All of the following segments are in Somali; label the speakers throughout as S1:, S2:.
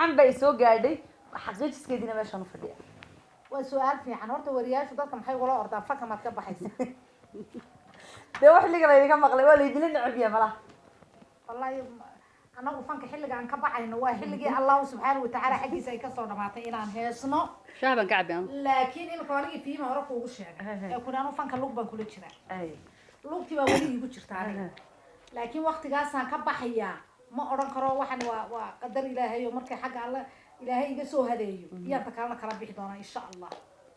S1: Xan baa isoo gaadhay, xaqiijiskeediina meeshaan u fadhiya.
S2: Waa su-aal fiican. Horta wariyaashu dadka maxay ugula ordaan fanka maad ka baxaysa?
S1: Dee wax xilliga laydinka maqlay waa laydinla necab yahay malaha.
S2: Wallahi anagu fanka xilliga aan ka baxayno waa xilligii Allahu subxaana watacaala xaggiisa ay kasoo dhamaatay inaan heesno.
S3: Shaah baan ka cabbi anu.
S2: Laakiin imika anigii fiima hore kuugu sheegay ee kuni anu fanka lug baan kula jiraa. Lugtii baa weli iigu jirta aniga, laakiin waktigaasaan ka baxayaa ma odhan karo. Waxan waa qadar Ilaahay oo markay xagga Alle Ilaahay iga soo hadeeyo iyaan ta kalena kala bixi doonaa, insha Allah.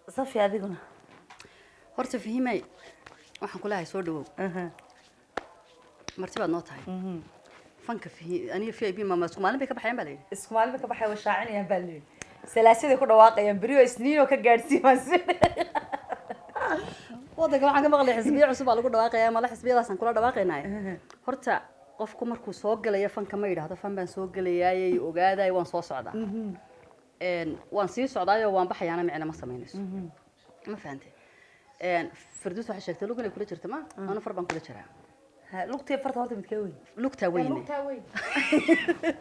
S1: Safi, adiguna?
S3: Horta Fahimay, waxaan ku leeyahay soo dhawow, marti baad noo tahay. Fanka fihi aniga VIP mama isku maalin bay ka baxayaan baa la yidhi.
S1: Isku maalin ba ka baxay, way shaacinayaan baa layidhi, salaasiday ku dhawaaqayaan beri oo Isniin oo ka gaadhsii baan si.
S3: Waddanka waxaan ka maqlay xisbiyo cusub baa lagu dhawaaqaya, mala xisbiyadaasaan kula dhawaaqaynay. Horta qofku markuu soo galayo fanka ma yidhaahdo fan baan soo gelayaayey, ogaaday waan soo socdaa. Waan sii socdaayo waan baxayaana micna ma samaynayso, ma fahantay? Firdaus waxay sheegtay lug inay kula jirta, ma anu far baan kula jiraa.
S1: Lugtii farta horta midkee weyn?
S3: Lugtaa weyne.
S2: Lugtaa weyn,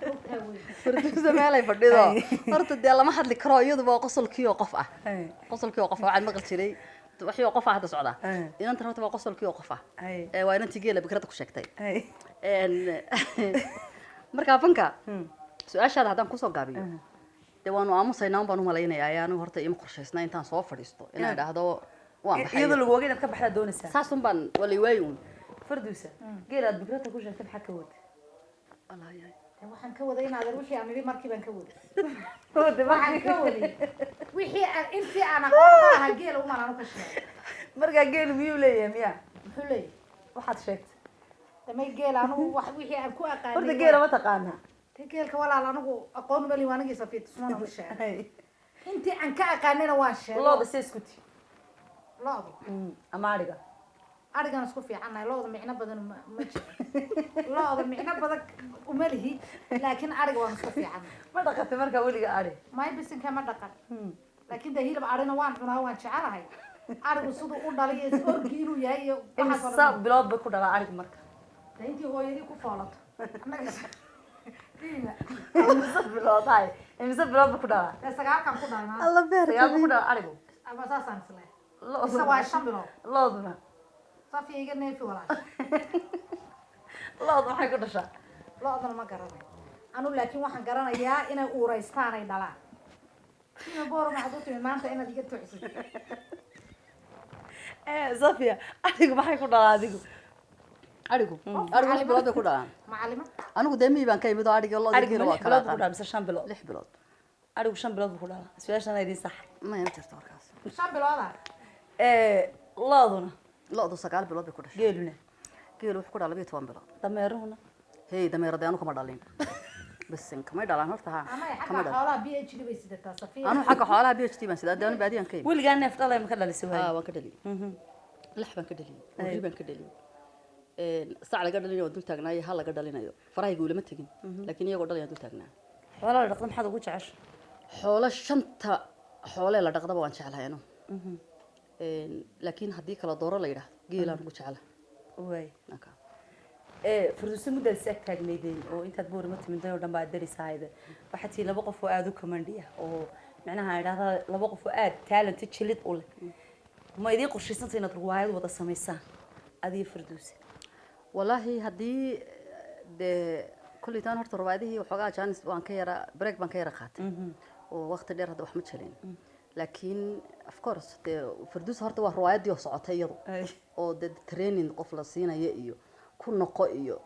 S2: lugtaa weyn.
S3: Firduusa meelay fadhido horta dee lama hadli karo, iyaduba waa qosolkii oo qof ah, qosolkii oo qof ah. Waxaan maqli jiray waxii oo qof ah hadda socdaa. Inantan horta waa qosolkii oo qof ah. Waa inantii geela bikradda ku sheegtay. Markaa fanka su-aashaada haddaan kusoo gaabiyo, dee waanu aamusaynaa un baan umalaynayaa. Ayaanu horta ima qorshaysnaa intaan soo fadhiisto inaan idhaahdo waan baxay.
S1: Iyadoo lagu oga inaad ka baxdaa doonaysaa.
S3: Saasun baan waa lay waayi uun.
S1: Farduusa, geel aad bikrata ku sheegtay maxaa ka wada?
S3: Wallaahi.
S2: Dee waxaan ka waday inaadan wixii aan idhi markii baan ka waday.
S1: Wada.
S2: Waxaan ka waday wixii aan intii aan aqoon ma laha geela umaan anu ka sheegay.
S1: Markaa geelu miyuu leeyahay miya?
S2: Muxuu leeyahay?
S1: Waxaad sheegtay.
S2: Damay geel anugu wax wixii aan ku aqaanay.
S1: Horta geela ma taqaanaa?
S2: Dee geelka walaal anigu aqoon mali, anigii safiitusmana u sheegay, intii aan ka aqaanayna waan sheegay.
S1: Looda see isku ti?
S2: Lo'du?
S1: Ama adhiga?
S2: Arigan isku fiicannahay. Lo'da micno badan ma jiro, lo'da micno badan uma lihi, laakiin ariga waan isku fiicannahay.
S1: Ma dhaqatay markaa weliga adhi?
S2: May, bisinka, ma dhaqan, laakiin dee hilib arina waan cunaa, waan jecelahay. Arigu siduu u dhalay iyo orgi inuu yahay iyo waxaas oo
S1: Imisa
S2: dhan.
S1: bilood bay ku dhalaa arigu marka?
S2: Dee intii hooyadii ku foolato. Annaga
S1: Imise bilood hay, imise bilood bay ku dhalaa?
S2: Dee sagaalkan ku dhalay maanta.
S3: Alla.
S1: 9 buu ku dhalaa arigu.
S2: Ama saasaan isleeyahay, mise waa 5 bilood.
S1: Looduna?
S2: Safiya, iga neefi walaal.
S1: Loodu maxay ku dhashaa?
S2: Lo'dana ma garanayo anu, laakiin waxaan garanayaa inay uuraystaan ay dhalaan. Tima boor, maxaad u timid maanta inaad iga tuxsid?
S1: Safia, arigu maxay ku dhalaa adigu?
S3: Arigu, arigu 6 bilood bay ku dhalaan.
S2: Macalima.
S3: Anigu dee miyi baan ka imid oo ariga lo'da
S1: Arigu
S3: geela
S1: ma
S3: waa
S1: 6
S3: kala
S1: bilood buu ku dhalaa
S3: aqaan.
S1: mise 5 bilood?
S3: 6 bilood.
S1: Arigu 5 bilood buu ku dhalaa, su-aashan idiin sax.
S3: Maya, ma jirto warkaas.
S2: 5 bilooda.
S1: Looduna?
S3: Lo'du 9 bilood bay ku dhashay.
S1: Geeluna?
S3: Geelu wuxuu ku dhalaa 12 bilood.
S1: Dameeruhuna?
S3: Hey, dameerade anu kama dhalin, bisin, kamay dhalaan horta ha.
S2: Ama
S3: Kama
S2: xagga
S3: dhalin.
S2: xoolaha PhD bay sidataa Safiya.
S3: Anu xagga xoolaha PhD baan sidaa, dee anu baadiyaan ka imid.
S1: Weligaa neef dhalay ma ka dhalisay?
S3: Ha.
S1: Waayo.
S3: Waan ka dhaliyey, lax baan ka dhaliyey, ori baan ka dhaliyey, sac laga dhalinayo waan dul taagnaayo, hal laga dhalinayo farahayga ulama tegin, laakiin iyagoo dhalayaan dul taagnaa.
S1: Xoolaha la dhaqda maxaad ugu jecesha?
S3: Xoolo, shanta xoolee la dhaqdaba waan jeclahay anu, laakiin haddii kala dooro la yidhaahdo geelaan ugu jeclahay.
S1: Waay.
S3: Marka.
S1: Firdawso, muddaad is ag taagnaydeen oo intaad Boorama timiday oo dhan baa darisahayda. Waxaa tihi laba qof oo aada u comedy ah, oo micnaha idhahdaa laba qof oo aada talent jilid u leh. Ma idiin qorshaysanta inaad riwaayad wada samaysaan, adiyo Firdawse?
S3: Wallaahi haddii dee kullitaan horta riwaayadihii waxoogaa janis waan ka yara break baan ka yara qaatay oo waqti dheer hadda wax ma jelin, laakiin of course dee Firdaus horta waa riwaayadii oo socotay iyadu oo dee training qof la siinayo iyo ku noqo iyo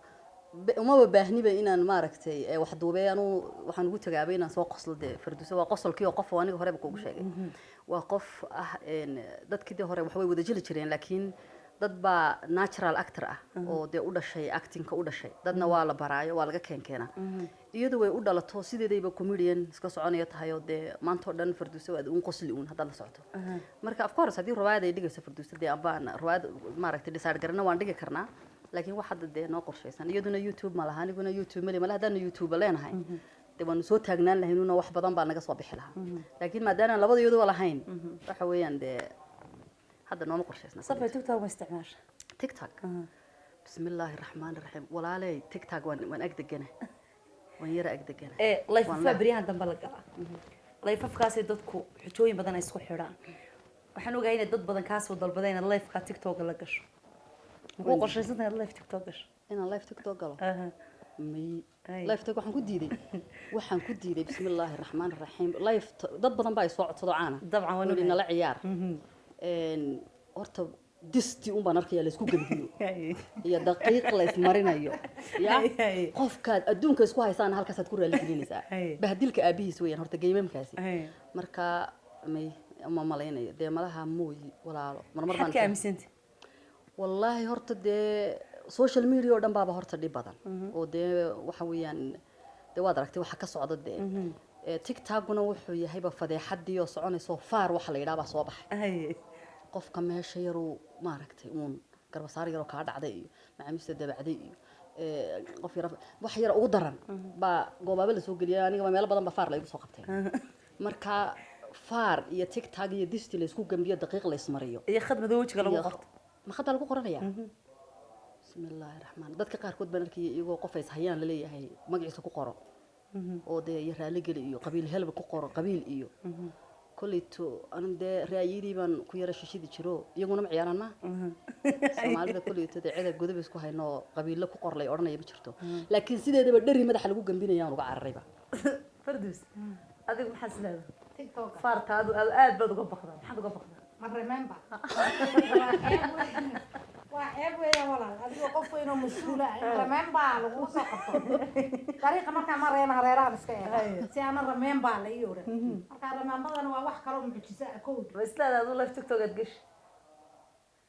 S3: umaba baahniba inaan maaragtay wax duubey. Anu waxaan ugu tagaabay inaan soo qoslo. Dee Firdawse waa qosolkii oo qof oo aniga horeba kuugu sheegay, waa qof ah dadkii dee hore wax way wada jeli jireen, laakiin dad baa natural actor ah oo dee u dhashay actingka u dhashay, dadna waa la baraayo, waa laga keenaa. Iyadu way u dhalato, sideedayba comedian iska soconaya tahay oo dee maanta oo dhan Firdawse waad uun qosli uun haddaad la socoto. Marka of course haddii riwaayad ay dhigayso Firdawse, dee ambaan riwaayad maaragtay decide garana waan dhigi karnaa, laakiin wax hadda dee noo qorshaysan, iyaduna YouTube ma laha, aniguna YouTube mali male. Haddaanu YouTube leenahay dee waanu soo taagnaan lahaynuna, wax badan baa naga soo bixi lahaa, laakiin maadaama labada iyaduba lahayn, waxa weeyaan dee hadda nooma qorshaysna.
S1: Safay, TikTok ma isticmaasha?
S3: TikTok, bismi illaahi raxmaani raxiim, walaaley, TikTok waan ag degana. Waan yara agdegana.
S1: Ee live-afaa
S3: Waan
S1: beryahan dambe la galaa, live-afkaasay dadku xujooyin badan ay isku xidhaan. Waxaan ogahay inay dad badan kaasoo dalbaday inaad live-ka TikTok la gasho. Makuu qorshaysan tahay inaad live TikTok gasho?
S3: Inaan live TikTok galo?
S1: Aha.
S3: May.
S1: Ay.
S3: Live TikTok waxaan ku diiday, waxaan ku diiday, bismi illaahi raxmaan raxiim, live dad badan baa ay soo codsado caana.
S1: Dabcan, waan
S3: oo yidhi
S1: ogahay.
S3: Nala ciyaar. Horta disti un baan arkaya laysku gembiyo iyo daqiiq la ismarinayo ya.
S1: Ay.
S3: Qofkaad adduunka isku haysaan halkaasaad ku raali gelinaysaa.
S1: Ay.
S3: Bahdilka aabihiis weeyaan horta game-amkaasi.
S1: Ay.
S3: Marka may, uma malaynayo dee, malaha mooyi walaalo marmar
S1: Maxaad
S3: baan
S1: ka aaminsantay?
S3: Wallaahi horta dee social media oo dhan baaba horta dhib badan oo dee waxa weeyaan dee waad aragtay waxa ka socda dee. TikTokuna wuxuu yahayba fadeexadii oo soconayso, faar waxa la yidhaha baa soo baxay. Qofka meesha yaruu maaragtay uun garbasaar yaroo kaa dhacday iyo macaamiista dabacday iyo qof yar wax yar ugu daran baa goobaaba lasoo geliyay. Anigaba meelo badan baa faar la igu soo qabtay. Marka faar iyo TikTok iyo disti laysku gambiyo, daqiiq la ismariyo
S1: iyo khad madow wejiga lagu qorto.
S3: Ma khaddaa lagu qoranaya? Bismi illaahi raxmaan. Dadka qaarkood baan arkayay iyagoo qof ays hayaan laleeyahay magaciisa ku qoro oo dee iyo raaligeli iyo qabiil helba ku qoro, qabiil iyo kolleyto. Anu dee raayidii baan ku yara shishidi jiro, iyaguna ma ciyaaraan ma Soomaalida kolleyto dee cida godob isku hayno qabiilo ku qor lay odhanaya ma jirto, laakiin sideedaba dheri madaxa lagu gambinayaan uga cararayba.
S1: Farduus, adigu maxaad is leedahay?
S2: TikTok.
S1: Faarta adu aad aad baad uga baqdaa, maxaad uga baqdaa?
S2: Ma remember, waa ceeb weeya walaal, adigoo qof weyn oo mas-uula ah in remember lagugu soo qabto dariiqa. Markaa ma reena hareerahan iska eega si aana remember la ii odhan. Marka remembadana waa wax kaloo mucjiso ah kowd.
S1: Ma is leedahay adu live TikTok aad gashi?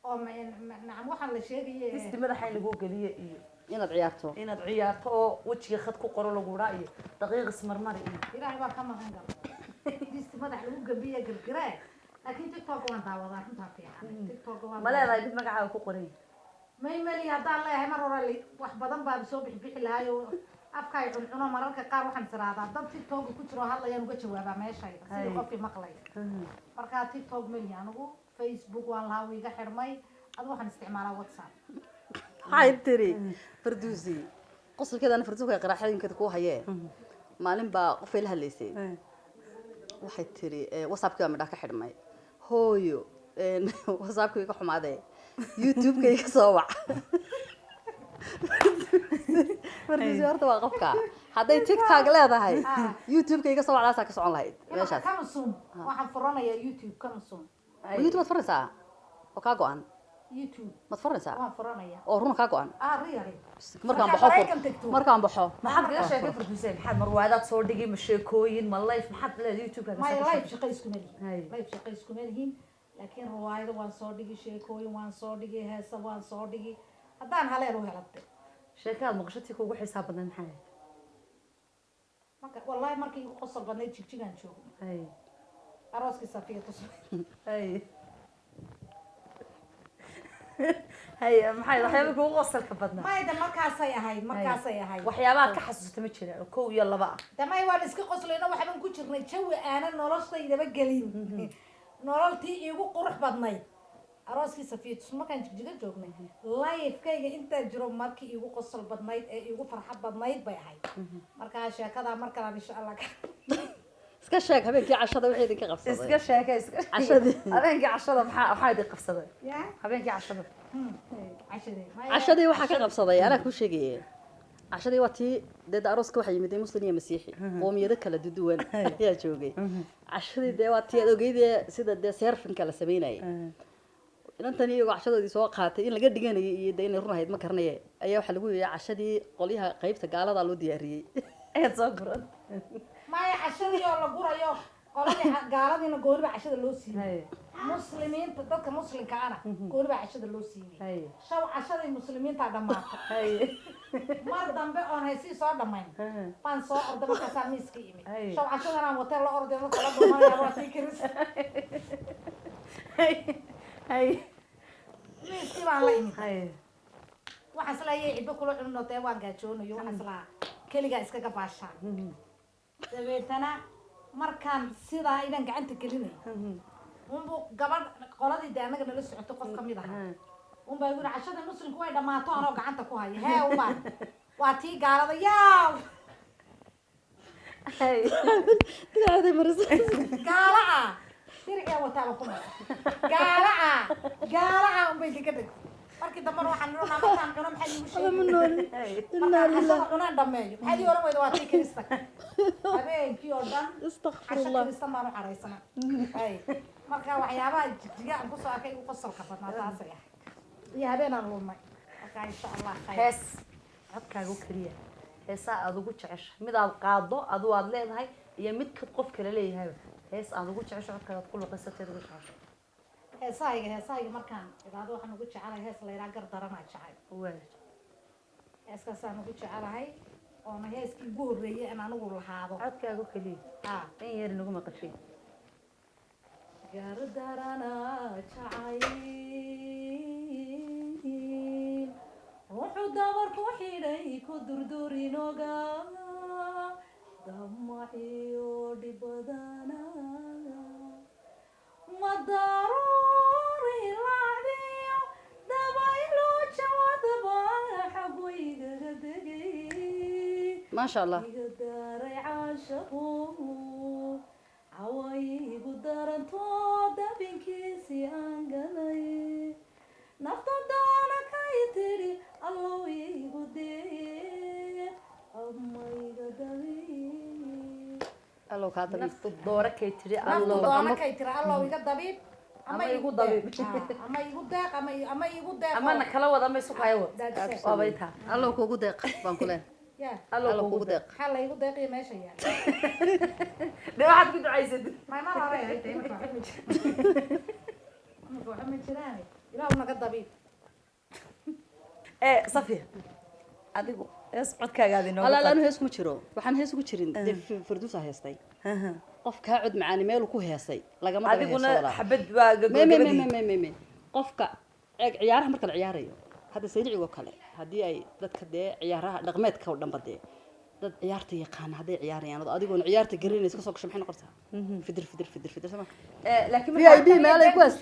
S2: Oo nacam, waxaan la sheegaya
S1: Disti madaxa in lagu geliyo iyo
S3: inaad ciyaarto.
S1: Inaad ciyaarto oo wejiga khad ku qoro lagu dhaa iyo daqiiq ismarmari iyo
S2: Ilaahay baa ka magan gala disti madax lagu gambiya girgiree, laakiin TikTok waan daawadaa, runtaa fiican, TikTok waan
S1: Ma leedahay mid magacaaga ku qoran?
S2: May meli. Haddaan leeyahay mar hore wax badan baa soo bixbixi lahaay oo afka ay cuncuno. Mararka qaar waxaan isiraadaa dad TikTok ku jiro hadlayaan uga jawaabaa meeshayda sidii qofkii maqlay. Markaa TikTok meli anigu. Facebook waan lahaa, wuu iga xidhmay. Adu waxaan isticmaalaa WhatsApp.
S3: Maxay tiri Farduusi? Qosolkeedana Farduuska qaraaxooyinkeeda kuu hayee. Maalin baa qofay la hadlaysay, waxay tiri WhatsAppkii baa midhaa ka xidhmay hooyo, WhatsAppkii iga xumaadee YouTube-ka iga soo wac. Farduusi horta waa qofka hadday TikTok leedahay YouTube-ka iga soo wacdaasaa ka socon lahayd
S2: Imaka
S3: meeshaas.
S2: Kamsum waxaan furanayaa YouTube kamsum.
S3: Ma YouTube maad furaysaa oo kaa go-an?
S2: YouTube.
S3: Maad furaysaa?
S2: Waan furanayaa.
S3: Oo runa kaa go-an?
S2: Ah, really.
S3: Markaan
S2: Markaad
S3: baxo fur.
S2: Maraykan tagto.
S3: Markaan baxo.
S1: Maxaad kaga sheekay Farduuse? Maxaad marwaadaad soo dhigay? Ma sheekooyin, ma live, maxaad leedahay YouTube?
S2: Maya, live shaqo iskuma lihin.
S1: Hay.
S2: Live shaqo iskuma lihin, laakiin riwaayado waan soo dhigi, sheekooyin waan soo dhigi, heesa waan soo dhigi haddaan haleel u helante.
S1: Sheekaad maqashatii kuugu xisaab badnayd maxay ahayd?
S2: Marka wallahi markii igu qosol badnayd Jigjigaan joogno, arooskii Safiya Tus.
S1: Hay, maxay waxyaaba kuugu qosolka badnaa?
S2: Mayda, markaasay ahayd, markaasay ahayd.
S1: Waxyaabaad ka xasuusta ma jiraan oo kow iyo laba ah?
S2: Damay, waan iska qoslayno, waxbaan ku jirnay jawi aanan noloshaydaba gelin. Nololtii iigu qurux badnayd arooskii Safiya Tus markaan Jigjiga joognay, life-kayga intaan jiro markii iigu qosol badnayd ee iigu farxad badnayd bay ahayd. Markaa sheekadaa mar kalaan insha Allah
S3: Iska sheeg habeenkii cashada wixii idinka qabsaday.
S1: Iska sheeke, iska.
S3: Cashadii.
S1: Habeenkii cashada maxaa idin qabsaday?
S2: Ya.
S1: Habeenkii cashada.
S2: Cashadee?
S3: Cashadii waxaa ka qabsaday anaa kuu sheegaye. Cashadii waa tii dee arooska waxaa yimid muslim iyo masiixi, qoomiyado kala duwan ayaa joogay. Cashadii dee waa tii aad ogeydee sida dee serving-ka la sameynayay. Inantan iyagoo cashadoodii soo qaatay in laga dhiganayay iyo dee inay run ahayd ma garanaye, ayaa waxaa lagu yidhi cashadii qolyaha qaybta gaalada loo diyaariyey.
S1: Ayaad soo guran.
S2: Maya, cashadii oo la gurayo qoladii gaaladiina gooni baa cashada loo siiyey, muslimiinta dadka muslimka ana gooni baa cashada loo siiyey. Shaw cashadii muslimiinta dhammaatay. Mar dambe oon haysii soo dhammayn baan soo orday, markaasaa miiska imid. Shaw cashadan aan watee la orday marka la dhumanaya waa tii karis. Miiskii baan la imid. Waxaan isleeyahay cidbo kula cunno, dee waan gaajoonayo, waxaan islahaa keligaa iskaga baashaa. Dabeetana markaan sidaa inaan gacanta gelinayo unbuu gabadh qoladii dee annaga nala socoto qof kamid ahaa unbaa igu yidhi cashada muslimku way dhammaato, anoo gacanta ku haya hee ubaan waa tii gaalada yaa.
S3: Diracday marisay.
S2: Gaala ah, diriciyaa wataaba ku masaxay. Gaala ah, gaala ah unbay kaga dhigtay. Markii dambena waxaan nidhi, markaan cuno maxaa iigu
S3: Alla ma
S2: sheegi?
S3: noolin. Innaa
S2: Markaan
S3: lillaah.
S2: cashada cunaan dhameeyo maxaad ii oran weyda? Waa tii kirista habeenkii oo dhan casho.
S3: Astaqfirullah.
S2: Kiristan baan u caraysana. Ay, marka waxyaabaha Jigjiga aan kusoo arkay ugu qosolka badnaa taasay ahayd, iyo habeenaan lunay. Marka insha Allah khayr.
S1: Hees codkaaga u keliya, heesaa aad ugu jecesha, mid aad qaado adu aad leedahay iyo mid kad qof kale leeyahayba, hees aad ugu jecesho codkaaga aad ku luqaysateed ugu jecesho.
S2: Heesahayga markaan idaado waxaan ugu jecelahay hees la yidhaha Gar Daranaa Jacayl.
S1: Waay.
S2: Heeskaasaan ugu jecelahay, oona heeskii ugu horreeyay in anigu lahaado.
S1: Codkaaga u keliya.
S2: Ah.
S1: In yar nagu maqashay.
S2: Gardarana jacayl wuxuu dabar ku xidhay ku durdurinoga damaciyo dhibadana madaruuri lacdiyo dabaylo jawadaba xagwaygaga degay.
S3: Maasha Allah.
S2: Iga daray caashaqu cawaygu daranto dabinkiisii aan galay, nafta doona kay tidhi Allow igu deeq ama iga dabiib.
S3: Allow kaa dabiib.
S1: Naftu doora kay tiri.
S2: Naftu
S1: Allow
S2: doona kay tiri Allow iga dabiib ama
S1: ama
S2: igu
S1: igu
S2: deeq.
S1: dabiib.
S2: Ah, ama igu deeq ama igu deeq.
S1: Amana kala wada ama isu kaya wad.
S2: That's it.
S1: Waabay taa.
S3: Allow kuugu deeq baan ku leeyahay.
S2: Yeah.
S1: Allow
S3: Allow
S1: kuugu
S3: kuugu deeq.
S2: Maxaa la igu deeqiyo meesha yaa?
S1: De waxaad ku ducaysatid.
S2: May mar hore ahayd, imika waxba ma jiraan, imika waxba ma jiraan. Ilaahu naga dabiib.
S1: Ee Safiya, adigu hees codkaagaad inoogu
S3: Alla
S1: qaad.
S3: anu hees kuma jiro. Waxaan hees ugu jirin dee Farduusa heestay. Qof kaa cod macaani meeluu ku heesay lagama daba heeso.
S1: Adiguna
S3: Walaal.
S1: xabad baa
S3: me me me
S1: gabagabadii.
S3: Me me me me qofka eeg, ciyaaraha marka la ciyaarayo hadda saylicigoo kale, haddii ay dadka dee ciyaaraha dhaqameedka oo dhanba dee dad ciyaarta yaqaana hadday ciyaarayaan oo adigoon ciyaarta garanaysa kasoo gasho, maxay noqonaysaa? Fidir fidir fidir fidir sama.
S1: Laakiin
S3: V I B meel ay ku hees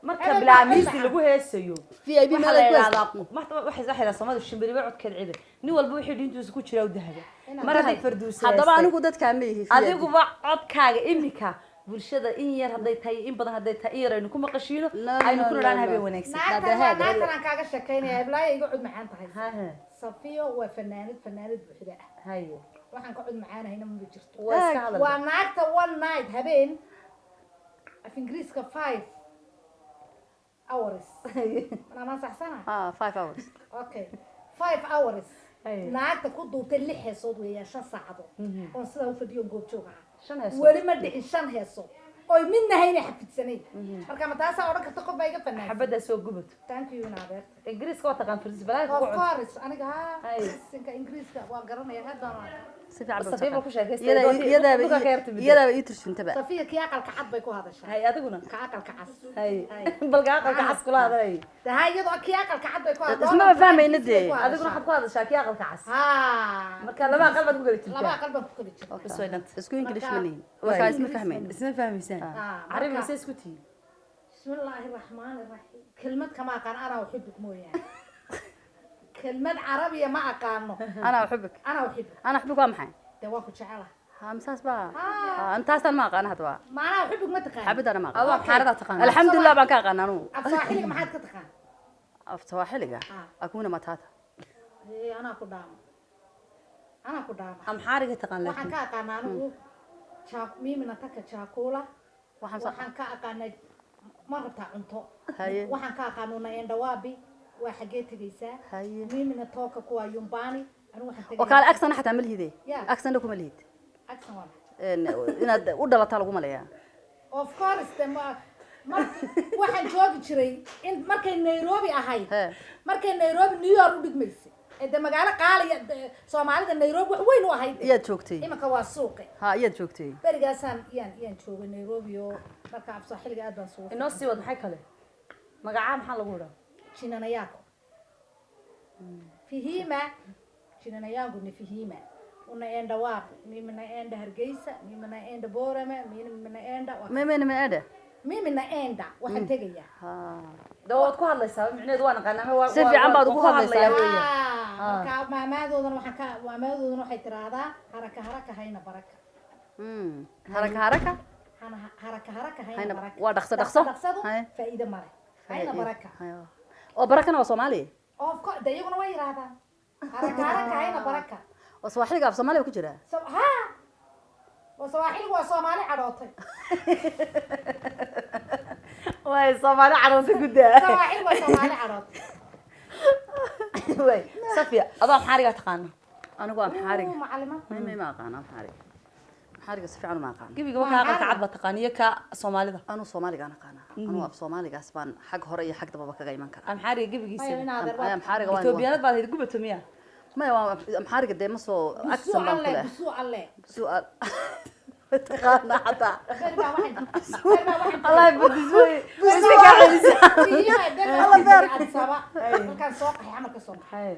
S1: marka
S2: Hebel baa
S1: bilaamiisi
S2: cod
S1: lagu heesayo
S3: V I B
S1: waxaa
S3: meel
S1: la
S3: ay ku hees
S1: yidhahdaa waxay yidhahdaa Soomaalidu shimbiriba codkeed cibe, nin walba wixii dhiintiisa ku jira u dahaba. Mar hadday Farduusa
S3: Haddaba
S1: heestay,
S3: anigu dadkaa ma ihi VIP.
S1: Adiguba codkaaga imika bulshada in yar hadday tahay, in badan hadday tahay, in yar aynu ku maqashiino,
S3: No,
S1: aynu
S3: no,
S1: ku
S3: no,
S1: nidhaan
S3: no.
S1: habeen wanaagsan.
S2: Naagtan waa
S3: Haad.
S2: Naagtan aan kaaga sheekaynaya, heblaaya iga cod macaan tahay.
S1: Ha,
S2: Safiyo waa fanaanad, fanaanad buuxda ah.
S1: Haye.
S2: Waxaan ka cod macaanahayna maba jirto.
S1: Waa iska hadal.
S2: Waa naagta one night, habeen, af Ingiriiska 5 hours manaamaan saxsana?
S3: Ah, 5 hours.
S2: Okay, 5 hours.
S1: Haye.
S2: Naagta ku duubtay lix heesood weeyaan, 5 saacadood oon sidaa ufadhiyo goobjoog ahaa.
S1: Shan heesood.
S2: Weli ma dhicin shan heesood oy midna hayna xafidsanayn. Marka ma taasaa odhan karta qof baa iga fanaansan?
S1: Xabaddaa soo gubato.
S2: Thank you, naadeerta.
S1: Ingiriiska waa taqaan, Farduus, balaaga
S2: Of
S1: kugu cunto.
S2: course, aniga ha.
S1: Haye.
S2: Sinka Ingiriiska waa garanaya haddana.
S3: Si fiican baa u
S1: Safiya baa
S3: taqaan.
S1: ku sheekaystay.
S3: Iyadaaba
S1: Dhulka ka yarta midda.
S3: iyadaaba ii turjuntaba.
S2: Safiya kii aqalka cad bay ku hadashaa.
S1: Hay, adiguna?
S2: Ka aqalka cas.
S1: Hay.
S2: Hay.
S1: Balka aqalka cas kula hadalay.
S2: De ha, iyadoo kii aqalka cad bay ku hadashaa.
S3: Ismaba fahmayna dee.
S1: Adiguna waxaad ku hadashaa kii aqalka cas.
S2: Ha.
S1: Marka laba aqal baad ku kala jirtaa.
S2: Laba aqal baan ku kala jirtaa.
S1: Bas way dhanta.
S3: Isku English ma nihin.
S1: Waay.
S3: Markaa isma fahmayno.
S1: Isma fahmaysaan.
S2: Ah,
S1: Carabi
S2: marka-
S1: mise isku tihiin?
S2: Bismillaahi raxmaani raxiim. Kelmad kama aqaan, anaa uxibuk mooyaane. Kelmad Carabiya ma aqaano.
S3: Anaa uxubik.
S2: Anaa uxibuk.
S3: Anaa uxubik waa maxay?
S2: Dee waan ku jecelahay.
S3: Ha, misaas baa.
S2: Ah.
S3: Ha, intaasaan ma aqaana haddaba.
S2: Ma anaa uxibuk ma taqaan?
S3: Xabadana ma aqaan.
S1: Adoo xaaradaa taqaanaa.
S3: Alxamdulilah baan ka aqaana anugu.
S2: Af Sooxiliga maxaad ka taqaan?
S3: Af Sawaaxiliga.
S2: Ah.
S3: Akuna matata.
S2: Ee, anaa ku dhaamo, anaa ku dhaamo.
S1: Amxaariga taqaan
S2: Waxaan
S1: laakiin.
S2: ka aqaanaa anigu mimi nataka chakula.
S3: Waxaan
S2: Waxaan ka aqaanaa ma rabtaa cunto.
S3: Haye.
S2: Waxaan ka aqaanaa naenda wapi, waa xaggee tegaysaa.
S3: Haye.
S2: Mimi natoka kuwa nyumbani, anigu waxaan
S3: Oo kaale agsana xataa ma lihide.
S2: Yeah.
S3: Agsana kuma lihid.
S2: Accent waa maxay?
S3: Inaad u dhalataa lagu maleeyaa.
S2: Of course, de ma waxaan joogi jiray in markay Nairobi ahayd.
S3: He.
S2: Markay Nairobi New York u dhigmaysay ee de magaalo qaaliya Soomaalida Nairobi wax weyn u ahayd.
S3: Iyaad joogtay.
S2: Iminka waa suuqi.
S3: Ha, iyaad joogtay.
S2: Berigaasaan iyaan joogay Nairobi, oo marka af Sooxiliga aad baan suuqa.
S1: Inoo sii wad, maxay kale? Magacaa maxaa lagu idhaa?
S2: Jina yako Fihima, jina yangu ni Fihima. Unaenda wapi? Mimi naenda Hargeysa, mimi naenda Borama, mimi naenda
S3: Mimina min adha.
S2: Mimi naenda, waxaan tegayaa.
S3: Ha.
S1: De waad ku hadlaysaa, micnaheedu waa naqaanaa
S3: Si fiican baad ugu
S1: waan ku
S3: hadlaysaa.
S1: hadlayaa weeyaan.
S2: Ah, marka maamadoodana waxaan ka maamadoodana waxay tiraahdaa haraka haraka hayna baraka.
S3: Haraka haraka.
S2: Haraka haraka hayna
S3: Hayna-
S2: baraka.
S3: Waa dhaqso dhaqso.
S2: Dhaqsadu
S3: Haye.
S2: faa'iido male, hayna baraka.
S3: Hayo. Oo barakana waa Soomaali.
S2: Of course, de iyaguna way yidhaahdaan haraka haraka hayna baraka.
S3: Oo Sawaaxiliga af Soomaaliga ku jira.
S2: Ha, waa Sawaaxiligu, waa Soomaali cadhootay.
S1: Waay, Soomaali caroonta guddaa.
S2: Sawaaxiligu waa Soomaali cadhootay.
S1: Waay, Safiya, adoo Amxaarigaa taqaana?
S3: Anigu Amxaariga.
S2: Uu, macalima.
S3: May, ma aqaan Amxaariga. Amxaariga si fiican uma aqaan.
S1: Gebiga wakaa aqalka cad baa taqaana iyo ka Soomaalida.
S3: Anu Soomaaliga aan aqaana. Anu af Soomaaligaas baan xag hore iyo xag dambaba kaga iman karaa.
S1: Amxaariga gebigiisa.
S2: Maya, in adeer
S3: Ay, Amxaariga waan
S1: Etoobiyaanad baad ahayd, gubato miya?
S3: Maya, waa Amxaariga dee ma soo
S2: Busuu
S3: accent baan ku
S2: alle
S3: leh.
S2: Busuu alle.
S3: Su'aal. Taqaana xataa.
S2: Beri baa waxaan
S1: Allahi badis wey, wayse kaa celisa.
S2: Fiima, beri baa waxaan tagay Addis Ababa. Markaan soo qaxay, camalka soo qaxay,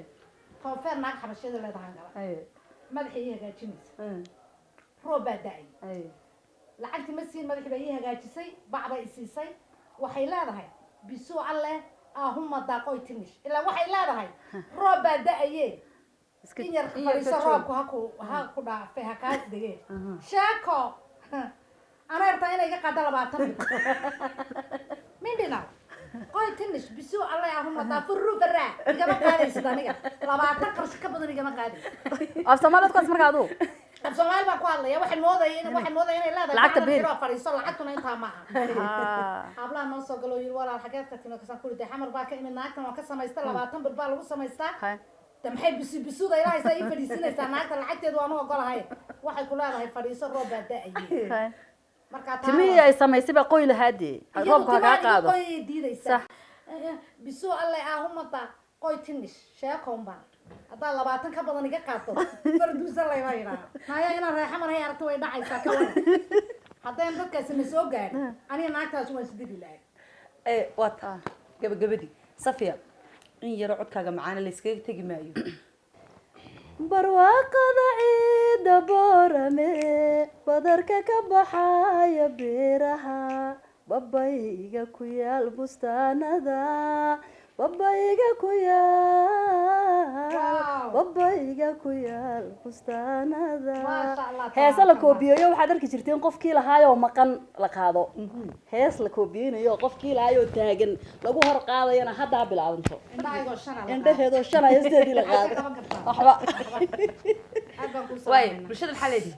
S2: koonfeer naag xabashiyada leedahan gala, madaxa ii hagaajinaysa, roob baa da'ay, lacagti ma siin, madaxii baa ii hagaajisay, bac bay isiisay. Waxay leedahay bisuu alle ahuma daaqoy tinish, ilaa waxay leedahay roob baa da'aye, in yar
S1: in yar
S2: fadhiiso,
S1: ka joog.
S2: Roobku haku ha ku dhaafay, ha kaas degee. Sheeko ana yartaa inay iga qaado 20 mindhinaw qoy tinish bisuu alle ahuma daafuru baraa, igama qaadaysid aniga 20 qarshi ka badan igama qaadaysid.
S3: Af Soomaaliyeed kuwaas marka aduu.
S2: Af Soomaali baan ku hadlaya. Waxaan moodaya inay leedahay
S3: Lacagta
S2: gacanta
S3: biil.
S2: xiro, fadhiiso, lacagtuna intaa ma aha. Hablaha noo soo galo, yiri: "Walaal, xageed ka timid?" Kasaan kuri: "Dee xamar baa ka imid, naagtan waan ka samaysta, 20 bir baa lagu samaystaa."
S3: Hay.
S2: De maxay bisu bisuda ilahaysaa ii fadhiisinaysaa naagta? Lacagteedu waan u ogolahay. Waxay ku leedahay fadhiiso, roob baa da'ayay.
S3: Hay.
S2: Markaa taa
S3: Timihii ay samaysay baa qoy lahaa dee.
S2: iyadu
S3: Roobku ha kaa
S2: timaha iga
S3: qaado.
S2: qoyay diidaysaa. Bisuu alle ahumada qoy tinish sheekoon baan, haddaa 20 ka badan iga qaato, farduusa layma yidhaha naya inaan reexa marhay aragto way dhacaysaa. Ka waran haddaan dadkaasi na soo gaadhin, aniga naagtaasi waan isdili lahay.
S1: Ee, waa ta gabagabadii. Safiya, in yaro codkaaga macaana layskaga tegi maayo.
S3: Barwaaqada ciida Boorame, badarka ka baxaya beeraha, babayga ku yaal bustaanada, babayga ku yaal
S2: Wow.
S3: babayga ku yaal bustaanada.
S2: Maasha Allah,
S3: Heese la
S2: tabaaraka.
S3: koobiyeeyo waxaad arki jirteen qofkii lahaayoo maqan la qaado. Hees la koobiyeynayo qofkii lahaayoo taagan lagu hor qaadayana haddaa bilaabanto.
S2: Indhahaygoo shana la qaado.
S3: Indhaheedoo shan heesteedii la
S2: Maxaad
S3: qaado.
S2: ka qaban kartaa?
S3: Waxba.
S2: Aad baan kuu
S1: Waay,
S2: salaamayna.
S1: bulshada maxaa leedihi?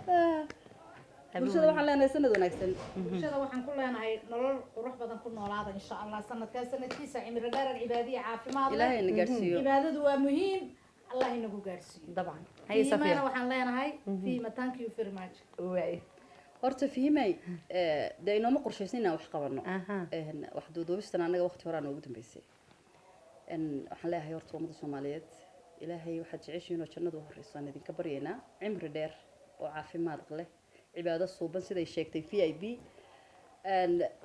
S3: Bulshada waxaan leenahay sanad wanaagsan.
S2: Bulshada waxaan ku leenahay nolol qurux badan ku noolaada insha Allah, sanadkaa sanadkiisa cimri dheerar, cibaadiya, caafimaad leh.
S3: Ilaahay na gaarsiiyo.
S2: Cibaadadu waa muhiim, Allah inagu gaarsiiyo.
S1: Dabcan. Haye,
S2: Fiimana
S1: Safiya.
S2: waxaan leenahay Fiima, thank you very much.
S1: Waay.
S3: Horta Fihimay, dee inooma qorshaysan inaan wax qabano.
S1: Aha.
S3: Wax duuduubistan annaga waqti horaa noogu dambeysay. Waxaan leeyahay horta ummadda Soomaaliyeed, Ilaahay waxaad jeceshihiin oo jannadu u horeyso aan idinka baryaynaa, cimri dheer oo caafimaad leh, cibaado suuban, siday sheegtay VIP.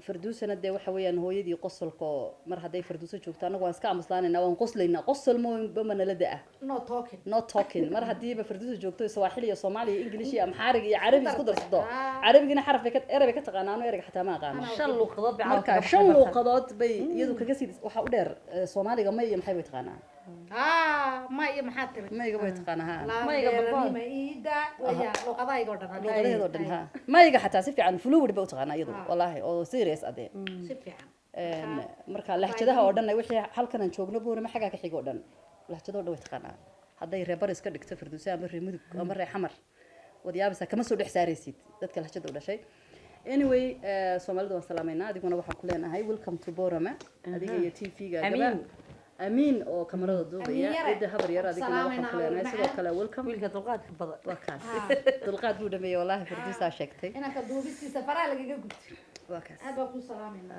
S3: Farduusana dee waxa weeyaan hooyadii qosolka oo mar hadday Farduuso joogto annagu waan iska aamuslaanaynaa, waan qoslaynaa, qosol mooyinba nala da-ah.
S2: No talking.
S3: No talking. Mar haddiiba Farduusa joogto, Sawaaxili iyo Soomaali iyo English iyo Amxaarig iyo Carabi isku darsato. Carabigina xaraf bay ka, erey bay ka taqaanaa, anu ereyga xataa ma aqaano.
S1: Shan luuqadood bay
S3: Marka
S1: carabka
S3: shan
S1: ka baxday.
S3: Luuqadood bay iyadu kaga sii. Waxaa u dheer Soomaaliga may iyo maxay bay taqaanaa.
S2: Ah, ma iyo maxaa tiri?
S3: Mayga bay taqaanaa, ha.
S1: Mayga barbaar.
S2: Mayga iida waya luqadahayga oo dhan.
S3: Luuqadaheedoo dhan, ha. Mayga xataa si fiican fluid bay u taqaanaa iyadu, wallaahi, oo serious adee.
S2: Si fiican.
S3: Marka lahjadaha oo dhan, wixii halkan aan joogno, Buurama xaggaa ka xigo oo dhan, lahjadoo dhan way taqaanaa. Hadday reer baris ka dhigto Firdawsi ama reer Mudug ama reer Xamar, waad yaabaysaa, kama soo dhex saaraysid dadka lahjada u dhashay. Anyway, Soomaalida waan salaameynaa. Adiguna waxaan ku leenahay welcome to Borama, adiga iyo TV-ga.
S1: Amiin.
S3: Amiin oo kamarada duubaya.
S2: Amiin yare.
S3: Cidda habar yar, adiguna waxaan ku leenahay sidoo kale welcome.
S1: Wiilka dulqaadka badan.
S3: Waa kaas, dulqaad buu dhameeyey, wallaahi, Firdawsaa sheegtay.
S2: Inanka duubistiisa faraha lagaga gubtay.
S3: Waa kaas.
S2: Aad baan kuu salaamayna.